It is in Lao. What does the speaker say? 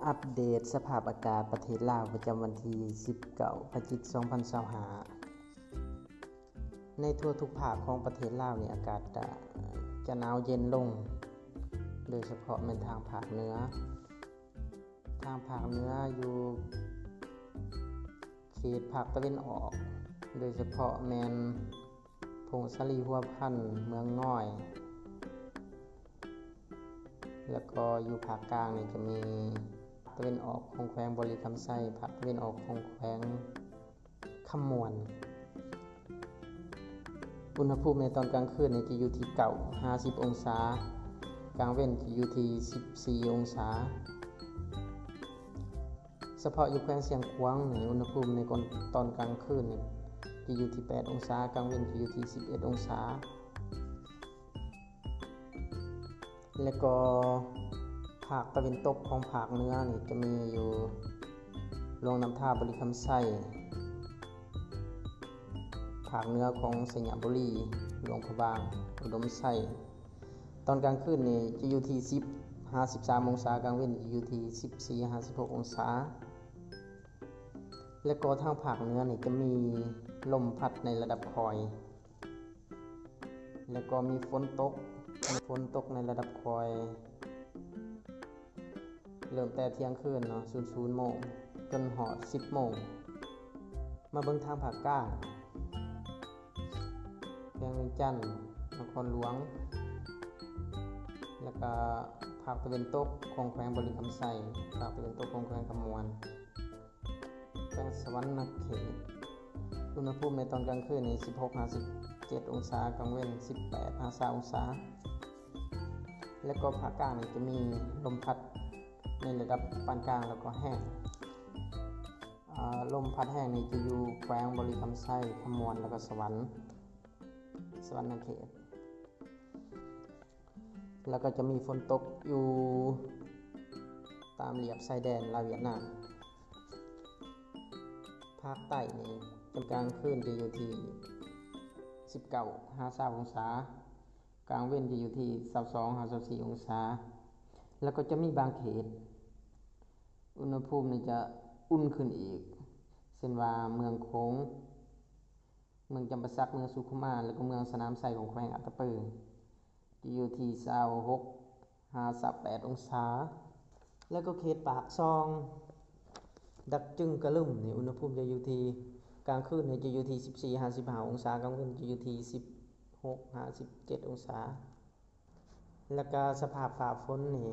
ອັບເດດສະພາບອາກາດປະເທດລາວ ປະຈຳວັນທີສິບເກົ້າ ພະຈິກ ສອງພັນຊາວຫ້າ. ໃນທົ່ວທຸກພາກຂອງປະເທດລາວນີ້ ອາກາດຈະ ຈະໜາວເຢັນລົງ, ໂດຍສະເພາະແມ່ນທາງພາກເໜືອ. ທາງພາກເໜືອຢູ່ເຂດພາກຕາເວັນອອກ, ໂດຍສະເພາະແມ່ນຜົ້ງສາລີ, ຫົວພັນ, ເມືອງງອຍ, ແລ້ວກໍຢູ່ພາກກາງນີ້ຈະມີຕາເວັນອອກຂອງແຂວງບໍລິຄຳໄຊ, ພາກຕາເວັນອອກຂອງແຂວງຄຳມ່ວນ. ອຸນຫະພູມໃນຕອນກາງຄືນນີ້ຈະຢູ່ທີ່ເກົ້າຫາສິບອົງສາ, ກາງເວັນຈະຢູ່ທີ່ສິບສີ່ອົງສາ. ສະເພາະຢູ່ແຂວງຊຽງຂວາງນີ້ ອຸນຫະພູມໃນຕອນກາງຄືນນີ້ຈະຢູ່ທີ່ແປດອົງສາ, ກາງເວັນຈະຢູ່ທີ່ສິບເອັດອົງສາ. ແລະກໍພາກຕາເວັນຕົກຂອງພາກເໜືອນີ້ຈະມີຢູ່ຫຼວງນ້ຳທາ, ບໍລິຄຳໄຊ, ພາກເໜືອຂອງໄຊຍະບູລີ, ຫຼວງພະບາງ, ອຸດົມໄຊ. ຕອນກາງຄືນນີ້ຈະຢູ່ທີ່ສິບຫາສິບສາມອົງສາ, ກາງເວັນຈະຢູ່ທີ່ສິບສີ່ຫາສິບຫົກອົງສາ. ແລະກໍທາງພາກເໜືອນີ້ຈະມີລົມພັດໃນລະດັບຄ່ອຍ. ແລ້ວກໍມີຝົນຕົກ, ຝົນຕົກໃນລະດັບຄ່ອຍ ເລີ່ມແຕ່ທ່ຽງຄືນເນາະ ສູນສູນໂມງ ຈົນຮອດສິບໂມງ. ມາເບິ່ງທາງພາກກາງ, ແຂວງວຽງຈັນ, ນະຄອນຫຼວງ, ແລ້ວກະພາກຕາເວັນຕົກຂອງແຂວງບໍລິຄຳໄຊ, ພາກຕາເວັນຕົກຂອງແຂວງຄຳມ່ວນ. ແຂວງສະຫວັນນະເຂດ, ອຸນຫະພູມໃນຕອນກາງຄືນນີ້ສິບຫົກຫາສິບເຈັດອົງສາ, ກາງເວັນສິບແປດຫາຊາວອົງສາ. ແລະກໍພາກກາງນີ້ຈະມີລົມພັດໃນລະດັບປານກາງ ແລ້ວກໍແຮງ. ອາ, ລົມພັດແຮງນີ້ຈະຢູ່ແຂວງບໍລິຄຳໄຊ, ຄຳມ່ວນ ແລ້ວກໍສະຫວັນ, ສະຫວັນນະເຂດ. ແລ້ວກໍຈະມີຝົນຕົກຢູ່ຕາມລຽບຊາຍແດນລາວຫວຽດນາມ. ພາກໃຕ້ນີ້ ຕອນກາງຄືນຈະຢູ່ທີ່ສິບເກົ້າຫາຊາວອົງສາ, ກາງເວັນຈະຢູ່ທີ່ຊາວສອງຫາຊາວສີ່ອົງສາ. ແລ້ວກໍຈະມີບາງເຂດ ອຸນຫະພູມນີ້ຈະອຸ່ນຂຶ້ນອີກ, ເຊັ່ນວ່າເມືອງໂຂງ, ເມືອງຈຳປາສັກ, ເມືອງສຸຂຸມາ ແລະກໍເມືອງສະໜາມໄຊຂອງແຂວງອັດຕະປື ຈະຢູ່ທີ່ຊາວຫົກຫາຊາວແປດອົງສາ. ແລະກໍເຂດປາກຊ່ອງ, ດັກຈຶງ, ກະລຶມນີ້ ອຸນຫະພູມຈະຢູ່ທີ່ ກາງຄືນນີ້ຈະຢູ່ທີ່ສິບສີ່ຫາສິບຫ້າອົງສາ, ກາງເວັນຈະຢູ່ທີ່ສິບຫົກຫາສິບເຈັດອົງສາ. ແລ້ວກະສະພາບຟ້າຝົນນີ້